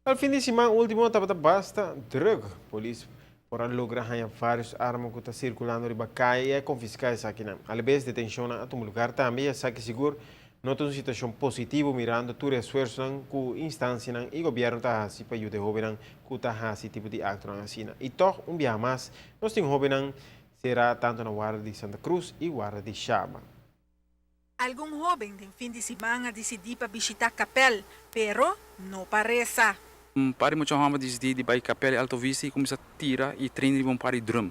E fin di siman ultimo tabata basta druk. Polis por a logra haña varios arma ku ta sirkulando riba kaya i konfiská esakinan. Alabes detenshon a tuma lugá tambe i esaki sigur no ta un situashon positivo mirando tur esfuerso ku instansia i gobièrnu ta hasi pa yuda hóbennan ku ta hasi tipo di akto asina. I toch un biaha mas, nos tin hóbennan será tantu na warda di Santa Cruz i warda di Shaba. Algun hóben den fin di siman a disidí pa bishitá kapèl, pero no pa resa. Un par di mucha hòmber disidí di bai kapèl Alto Vista i kuminsá tira i train un par di drum.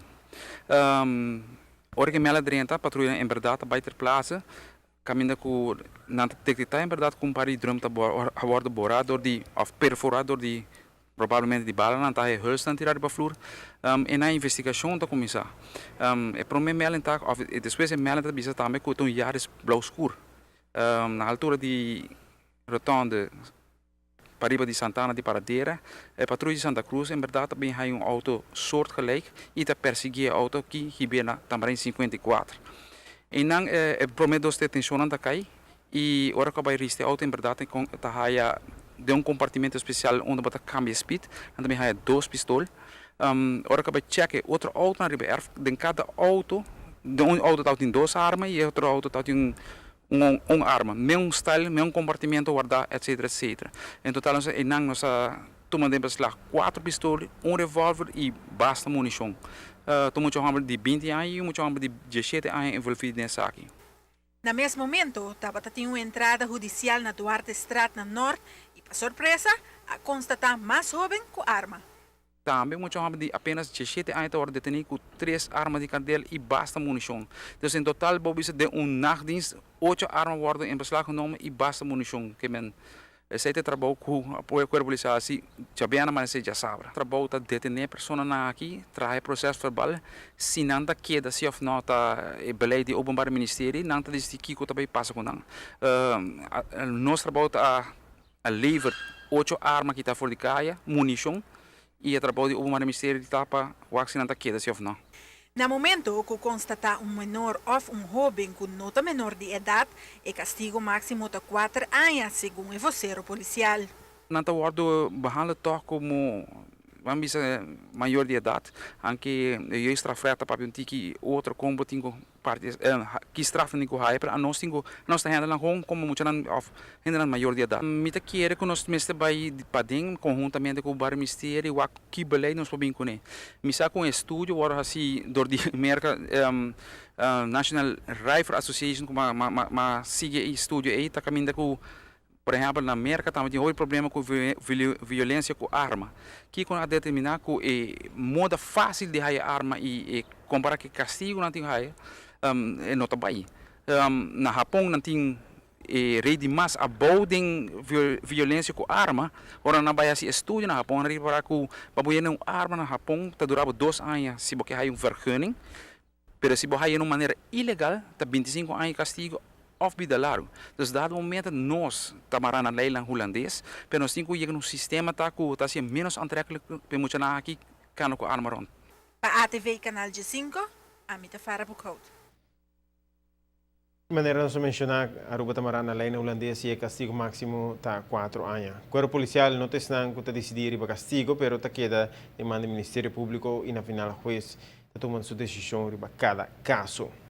Ora ku melding a drenta, patruya en berdat bai ter plaatse, kaminda ku nan detektá en berdat ku un par di drum ta wòrdu borá dor di òf perforá dor di probablemente di bala nan ta huls nan tirá pa flur. I na investigashon ta kuminsá. E promé melding ta òf despues e melding ta bisa tambe ku un Yaris blou skur. Na altura di rotonde pariba di Santana di Paradera, e patruya di Santa Cruz en berdat tambe tin un outo soortgelijk i ta persiguí e outo ku hib'é na Tamarijn 54. I nan e promé dos detenshon ta kai i ora ku bai rist e outo en berdat ta haya den un kompartimento spesial unda ta kambia speed, tambe haya dos pistol. Ora ku bai check otro outo na riba erf, den kada outo, den un outo tin dos arma i otro outo tin un arma, mesun style, mesun kompartimento wardá, etc, etc. En total, nos, nan nos a tuma den beslag kuater pistol, un revòlver i basta munishon. Tin mucha hòmber di 20 aña i mucha hòmber di 17 aña envolví den esaki. Na mesun momento, tabatin un entrada hudisial na Duarte Straat na Nort i, pa sorpresa, a konstatá mas hóben ku arma. Tambe mucha hòmber di apenas 17 aña ta detení ku tres arma di kandela i basta munishon. Anto, en total, bo bisa den un nachtdienst, ocho arma wòrdu in beslag genomen i basta munishon. Ke men esei ta trabou ku e kuerpo polisial hasi djabièrnè amanesé djasabra. Trabou ta detené personanan aki, traha proces verbal, si nan ta keda si òf no ta e beleid di Openbaar Ministerie, nan ta disidí kiko ta bai pasa ku nan. Nos trabou ta a lever ocho arma ku ta for di kaya, munishon, i e trabou di Openbaar Ministerie ta pa wak si nan ta keda si òf no. Na momento ku konstatá un menor òf un hóben ku no ta menor di edat, e kastigu máksimo ta 4 aña, segun e vosero polisial. Nan ta wòrdu behandel toch komo, ban bisa, mayor di edat, aunke e strafrecht ta papia un tiki otro kon bo tin ku parti ki straf tin ku haya, pero anos tin ku nos ta handle gewoon komo muchanan òf hendenan mayor di edat. Mi ta kere ku nos mester bai paden konhuntamente ku Openbaar Ministerie wak ki beleid nos por bin kuné. Mi sa ku un estudio wòrdu hasi dor di Merka, National Rifle Association, ku ma sigui e estudio ei ta kaminda ku, por ehèmpel, na Merka tambe tin hopi problema ku violensia ku arma. Kiko a determiná ku e moda fásil di haya arma i kompará ku kastigu nan tin haya, no ta bai. Na Hapon nan tin e rate di mas abou den violensia ku arma. Ora nan bai hasi estudio na Hapon, nan ripará ku pa bo yena un arma na Hapon ta dura bo 2 aña si bo ke haya un vergunning. Pero si bo haya na un manera ilegal, ta 25 aña kastigu òf bida largu. Dus dado momento nos ta mará na lei hulandes, pero nos tin ku yega na un sistema ta ku ta asina menos aantrekkelijk pa muchanan aki kana ku arma rònt. Pa ATV Kanal 5, ami ta Farah Boekhout. Manera nos a menshoná, Aruba ta mará na lei hulandes i e kastigu máksimo ta 4 aña. Kuerpo polisial no ta esnan ku ta disidí riba kastigu, pero ta keda den man di Ministerio Públiko i na final hues ta tuma su desishon riba kada kaso.